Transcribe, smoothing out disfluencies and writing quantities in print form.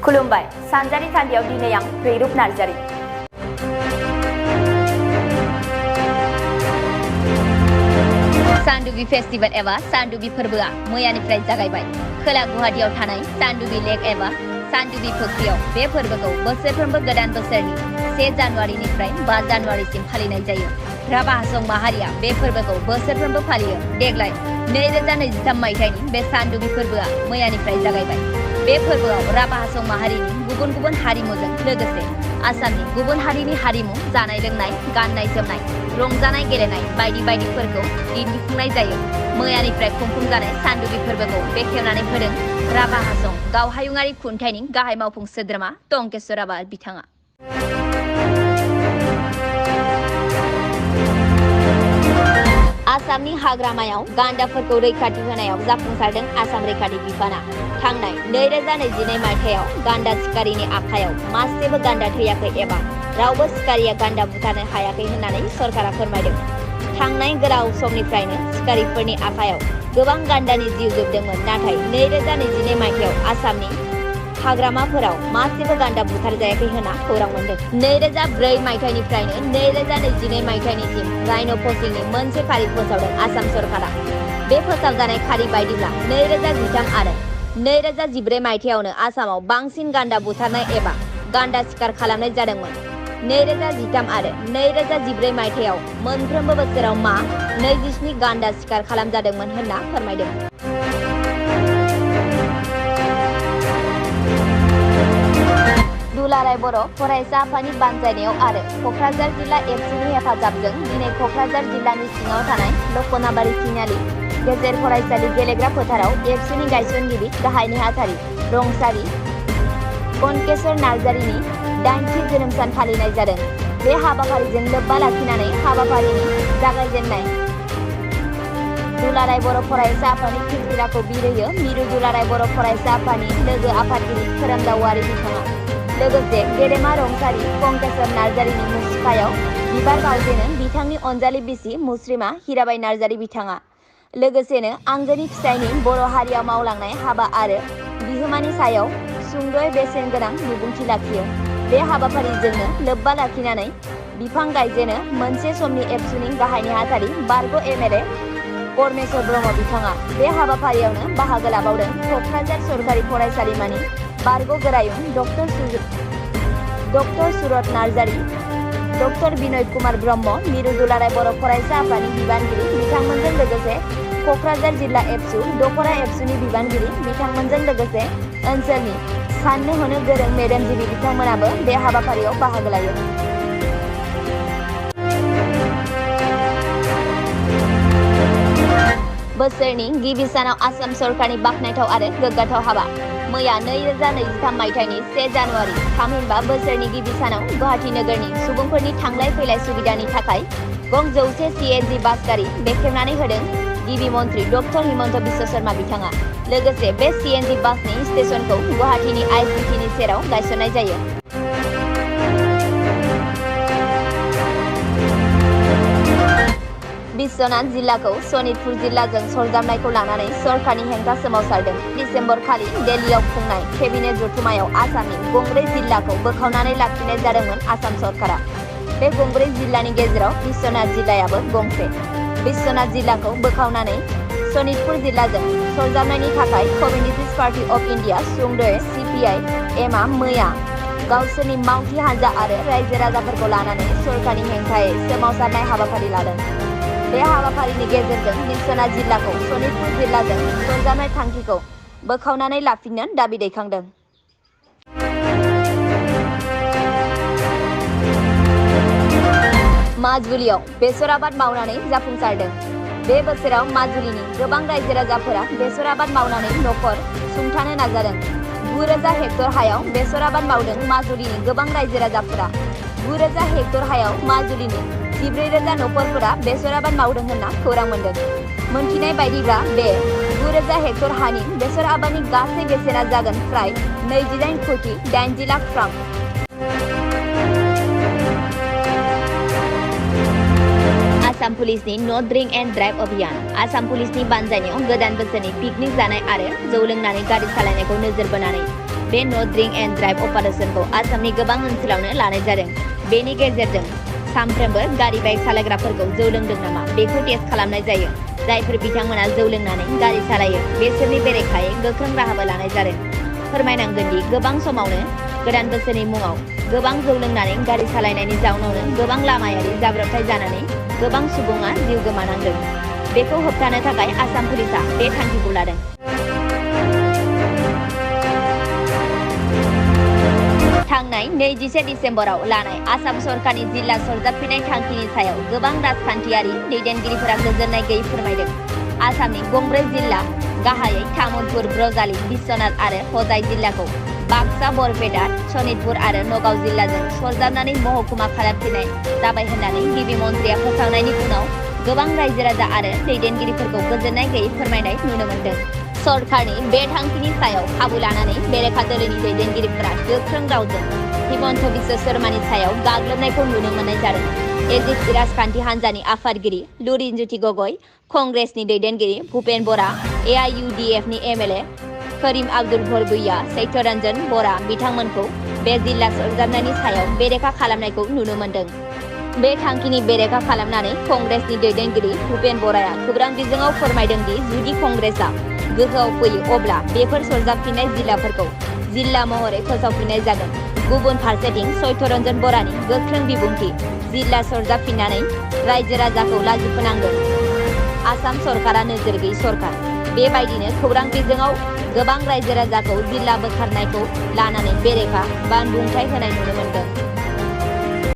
खुलुमबाय सानजारि थान्दैयाव दिनै आं रैरुप नार्जारि। सानदुबि फेस्टिवल एबा सानदुबि फोरबोआ मैयानिफ्राय जागायबाय। खोला गुवाहाटीयाव थानाय सानदुबि लेक एबा सानदुबि फुख्रियाव बे फोरबोखौ बोसोरफ्रोमबो गोदान बोसोरनि 1 जानुवारिनिफ्राय 5 जानुवारिसिम फालिनाय जायो। राभा हासं माहारिया बे फोरबोखौ बोसोरफ्रोमबो फालियो। देग्लाय 2023 मायथाइनि बे सानदुबि फोरबोआ मैयानिफ्राय जागायबाय। बे फोरबोआव राभा हासं माहारिनि गुबुन गुबुन हारिमुजों लोगोसे आसामनि गुबुन हारिनि हारिमु, जानाय लोंनाय, गाननाय जोमनाय, रंजानाय गेलेनाय बायदि बायदिफोरखौ दिन्थिफुंनाय जायो। मैयानिफ्राय खुंफुंजानाय सानदुबि फोरबोखौ बेखेवनानै होदों राभा हासं गाव हायुङारि खुंथायनि गाहाय मावफुं सोद्रोमा टंकेश्वर राभा बिथाङा। आसामनि हाग्रामायाव गान्दाफोरखौ रैखाथि होनायाव जाफुंसारदों आसाम रैखाथि बिफाना। थांनाय 2022 मायथाइयाव गान्दा सिखारिनि आखायाव मासेबो गान्दा थैयाखै एबा रावबो सिखारिया गान्दा बुथारनो हायाखै होननानै सरकारा फोरमायदों। थांनाय गोलाव समनिफ्रायनो सिखारिफोरनि आखायाव गोबां गान्दानि जिउ जोबदोंमोन, नाथाय 2022 मायथाइयाव आसामनि हाग्रामाफोराव मासेबो गान्दा बुथारजायाखै होनना खौरां मोन्दों। 2004 मायथाइनिफ्रायनो 2022 मायथाइनिसिम राइन' पचिंनि मोनसे खारि फोसावदों आसाम सरकारा। बे फोसावजानाय खारि बायदिब्ला 2013 आरो 2014 मायथाइयावनो आसामाव बांसिन गान्दा बुथारनाय एबा गान्दा सिखार खालामनाय जादोंमोन। 2013 आरो 2014 मायथाइयाव मोनफ्रोमबो बोसोराव 27 गान्दा सिखार खालामजादोंमोन होनना फोरमायदों। दुलाराय बर' फरायसा आफादनि बानजायनायाव आरो क'क्राझार जिल्ला एबसुनि हेफाजाबजों दिनै क'क्राझार जिल्लानि सिङाव थानाय लखनाबारि तिनालि गेजेर फरायसालि गेलेग्रा फोथाराव एबसुनि गायसनगिरि गाहाय नेहाथारि रंसारि कनकेश्वर नार्जारिनि 8थि जोनोम सान फालिनाय जादों। बे हाबाफारिजों लोब्बा लाखिनानै हाबाफारिनि जागायजेननाय दुलाराय बर' फरायसा आफादनि फिरफिलाखौ बिरहोयो मिरु दुलाराय बर' फरायसा आफादनि लोगो आफादगिरि खोरोमदावआरि बिथाङा। लोगोसे गेदेमा रंसारि कंकेश्वर नार्जारिनि मुसुखायाव बिबार बावजेनो बिथांनि अनजालि बिसि मुस्रिमा हिराबाई नार्जारि बिथाङा। लोगोसेनो आंगोनि फिसायनि बर' हारियाव मावलांनाय हाबा आरो बिहोमानि सायाव सुंद'यै बेसेन गोनां बिबुंथि लाखियो। बे हाबाफारिजोंनो लोब्बा लाखिनानै बिफां गायजेनो मोनसे समनि एबसुनि गाहाय नेहाथारि बारग' MLA परमेश्वर ब्रह्म बिथाङा। बे हाबाफारियावनो बाहागो लाबावदों क'क्राझार सरकारि फरायसालिमानि बारग' गोरायुं डक्टर सुरत नार्जारि, डक्टर बिनय कुमार ब्रह्म, मिरु दुलाराय बर' फरायसा आफादनि बिबानगिरि बिथांमोनजों लोगोसे क'क्राझार जिल्ला एबसु दख'रा एबसुनि बिबानगिरि बिथांमोनजों लोगोसे ओनसोलनि साननो हनो गोरों मेलेमजिबि बिथांमोनाबो बे हाबाफारियाव बाहागो लायो। बोसोरनि गिबि सानाव आसाम सरकारनि बाखनायथाव आरो गोग्गाथाव हाबा। मैया 2023 मायथाइनि 1 जानुवारि थामहिनबा बोसोरनि गिबि सानाव गुवाहाटी नोगोरनि सुबुंफोरनि थांलाय फैलाय सुबिदानि थाखाय गं 100 CNG बास गारि बेखेवनानै होदों गिबि मन्त्रि डक्टर हिमन्त बिश्व शर्मा बिथाङा। लोगोसे बे CNG बासनि स्टेशनखौ गुवाहाटीनि ICTनि सेराव गायसननाय जायो। बिश्वनाथ जिल्लाखौ सनितपुर जिल्लाजों सरजाबनायखौ लानानै सरकारनि हेंथा सोमावसारदों। दिसेम्बर खालि दिल्लीयाव खुंनाय केबिनेट जथुमायाव आसामनि गंब्रै जिल्लाखौ बोखावनानै लाखिनाय जादोंमोन आसाम सरकारा। बे गंब्रै जिल्लानि गेजेराव बिश्वनाथ जिल्लायाबो गंसे। बिश्वनाथ जिल्लाखौ बोखावनानै सनितपुर जिल्लाजों सरजाबनायनि थाखाय कमिउनिस्ट पार्टी अफ इन्डिया सुंद'यै CPI-M आ मैया गावसोरनि मावथि हान्जा आरो रायजो राजाफोरखौ लानानै सरकारनि हेंथायै सोमावसारनाय हाबाफारि लादों। बे हाबाफारिनि गेजेरजों बिश्वनाथ जिल्लाखौ सनितपुर जिल्लाजों सरजाबनाय थांखिखौ बोखावनानै लाफिननो दाबि दैखांदों। माजुलियाव बेसर आबाद मावनानै जाफुंसारदों। बे बोसोराव माजुलिनि गोबां रायजो राजाफोरा बेसर आबाद मावनानै न'खर सुंथानो नाजादों। 9,000 हेक्टर हायाव बेसर आबाद मावदों माजुलिनि गोबां रायजो राजाफोरा। 9,000 हेक्टर हायाव माजुलिनि 14,000 न'खरफोरा बेसर आबाद मावदों होनना खौरां मोन्दों। मोनथिनाय बायदिब्ला बे 9,000 हेक्टर हानि बेसर आबादनि गासै बेसेना जागोन फ्राय 28 कोटी 80 लाख फ्रांक। आसाम पुलिसनि नो ड्रिंक एन्ड ड्राइभ अभियान। आसाम पुलिसनि बानजायनायाव गोदान बोसोरनि पिकनिक जानाय आरो जौ लोंनानै गारि सालायनायखौ नोजोर बोनानै बे नो ड्रिंक एन्ड ड्राइभ अपारेशनखौ आसामनि गोबां ओनसोलावनो लानाय जादों। बेनि गेजेरजों सानफ्रोमबो गारि बाइक सालायग्राफोरखौ जौ लोंदों नामा बेखौ टेस्ट खालामनाय जायो। जायफोर बिथांमोना जौ लोंनानै गारि सालायो बेसोरनि बेरेखायै गोख्रों राहाबो लानाय जादों। फोरमायनांगोन दि गोबां समावनो गोदान बोसोरनि मुङाव गोबां जौ लोंनानै गारि सालायनायनि जाउनावनो गोबां लामायारि जाब्रबथाय जानानै गोबां सुबुङा जिउ गोमानांदों। बेखौ होबथानो थाखाय आसाम पुलिसआ बे थांखिखौ लादों। थांनाय 21 डिसेम्बराव लानाय आसाम सरकारनि जिल्ला सरजाबफिननाय थांखिनि सायाव गोबां राजखान्थियारि दैदेनगिरिफोरा गोजोननाय गैयै फोरमायदों। आसामनि गंब्रै जिल्ला गाहायै तामुलपुर, ब्रजालि, बिश्वनाथ आरो हजाइ जिल्लाखौ बाक्सा, बरपेटा, सनितपुर आरो नगाव जिल्लाजों सरजाबनानै महकुमा खालामफिननाय जाबाय होननानै गिबि मन्थ्रिया फोसावनायनि उनाव गोबां रायजो राजा आरो दैदेनगिरिफोरखौ गोजोननाय गैयै फोरमायनाय नुनो मोन्दों। सरकारनि बे थांखिनि सायाव खाबु लानानै बेरेखा दोलोनि दैदेनगिरिफोरा गोख्रों रावजों हिमन्त बिश्व शर्मानि सायाव गाग्लोबनायखौ नुनो मोननाय जादों। एजिपि राजखान्थि हान्जानि आफादगिरि लुरिनज्योति गगৈ, कंग्रेसनि दैदेनगिरि भुपेन बरा, AIUDFनि MLA करिम आब्दुल भरगुइया, चैतरन्जन बरा बिथांमोनखौ बे जिल्ला सरजाबनायनि सायाव बेरेखा खालामनायखौ नुनो मोन्दों। बे थांखिनि बेरेखा खालामनानै कंग्रेसनि दैदेनगिरि भुपेन बराया खौरां बिजोङाव फोरमायदों दि जुदि कंग्रेसआ गोहोआव फैयो अब्ला बेफोर सरजाबफिननाय जिल्लाफोरखौ जिल्ला महरै फोसावफिननाय जागोन। गुबुन फारसेथिं चैतरन्जन बरानि गोख्रों बिबुंथि, जिल्ला सरजाबफिननानै रायजो राजाखौ लाजिफोनांगोन। आसाम सरकारा नोजोर गैयै सरकार। बेबायदिनो खौरां बिजोङाव गोबां रायजो राजाखौ जिल्ला बोखारनायखौ लानानै बेरेखा बानबुंथाय होनाय नुनो मोन्दों।